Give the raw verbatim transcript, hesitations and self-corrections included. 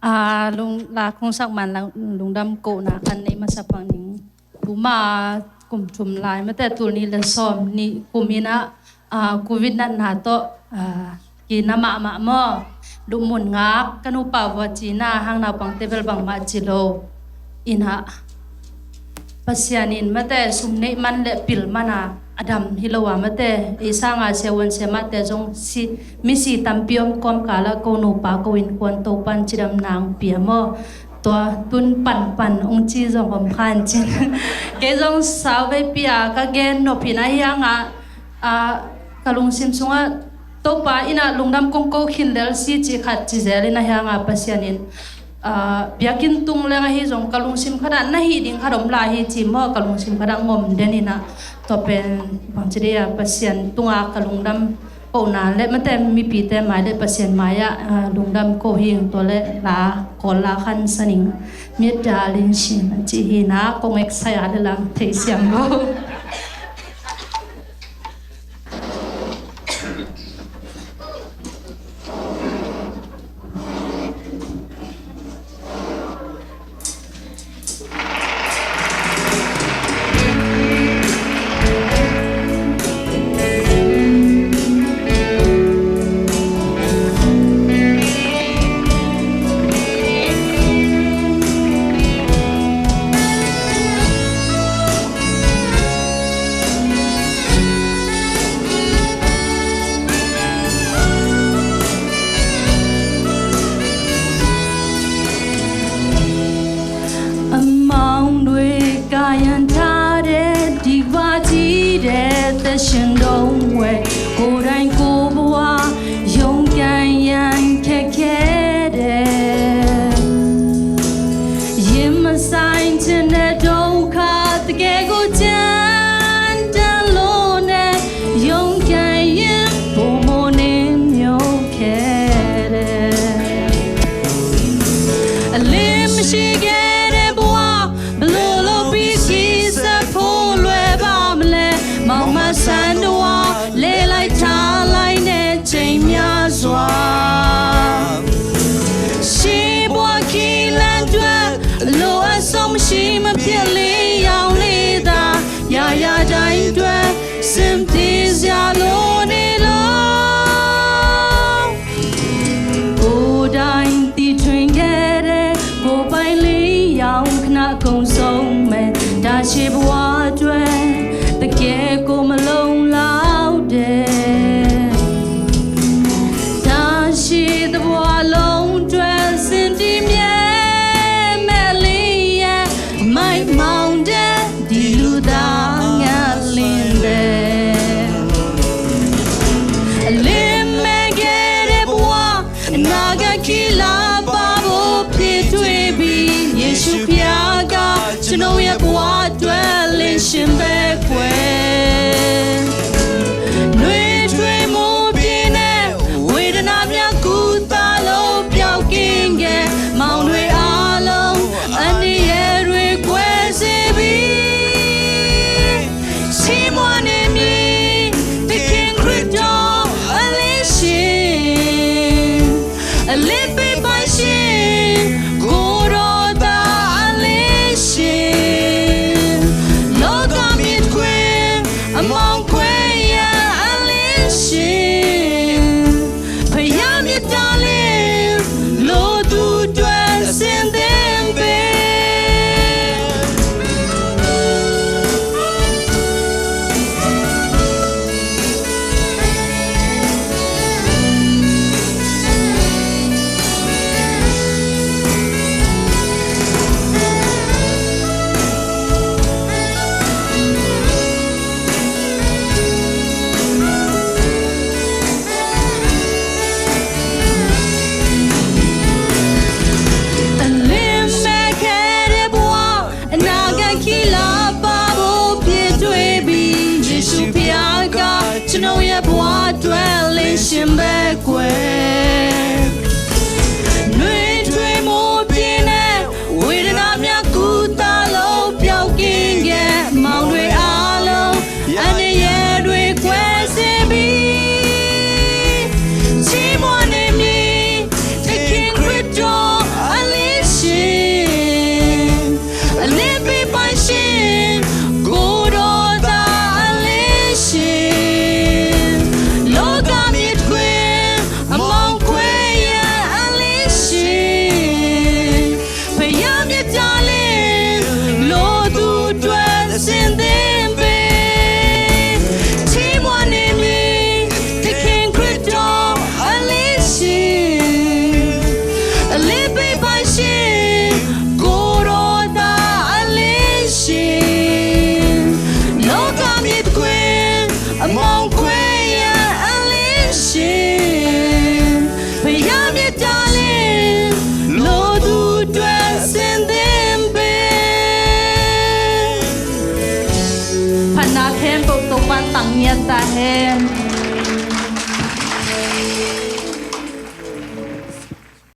A, lung, la khungsak man lang, lungdam kohna khat nei masa pak ning. Tuma kum thum lai mate, tul nih le sawm nih kum in ah, a, covid natna tawh, a, kina mahmah maw. Lupmun ngak ka nupa vua cina hang naupangte bel bangmah ci lo. In ah Pasian in mate sum neih man le pil man a, a dam hi lo a mate, ei sanga siavuan siamahte zong si, misi tampi om kawmkal ah ko nupa ko innkuan Topan cidam nang pia maw. Tua tun panpan ong ci zong om khan cin. Kei zong sau veipi a ka gen nop hi na hiang a, a, ka lungsim sungah Topa in ah lungdam kong ko khin lel si ci khat ci zel in a hiang a Pasian in, a, biakinn tung leng ahi zong ka lungsim khat ah na hih ding khat om lai hi ci maw, ka lungsim khat ah ngom den in ah tua pen bangci dei a Pasian tunga ka lungdam kohna le mate mipite mai le Pasian mai ah, a, lungdam ko hing tua le la kawl la khan saning miat dalin sin a ci hi na kong ek sai a le lam thei siam lo. Amau nui kayan tare dikwa tide tashin dong we kodain kobwa yong kayan kekede. Yin masai tene doka the keko jan dalone yong kayan pomo nin yong kede. Alim shigede bwa Lolo pisi sa pho lwe bam le mong ma san dua le lai ta lai ne ching mya zwa. Shi bwa ki lan dwe lo a song shi ma pia li yao li da ya ya dai dwe sim ti zia lo ni lo. Ko dai ti tring kere ko pai li yao kna kong song me da shi bwa dwe the ke ko ma long lao de. Da shi the bwa long dwe sin ti mye me li ye mai maung de. Diluda ngalinde. Limegere bwa naga kila babo pitwebi Yesu piaga chinoya bwa dwelin shimbekwe. Nwe twe mo pine. Wida na mya kuta lo piao kinge maung nwe alo. Ani erwe kwe zebi. Simone mi the king krito alishin. Alipi paishin kurota alishin. Loka mit kwe among kwe ya alishin. Payam ya dalim lo tu dwe sin dembe. Alim me kere bwa naga kila babo pie dwebi Yesu piaga chinoya bwa dwelin shimbekwe. Nwe twe mo pine. Wida na mya kuta lo piao kinge maung nwe alo. Ane ye dwe kwe zebi. Simone mi the king krito Ngiat ta hen.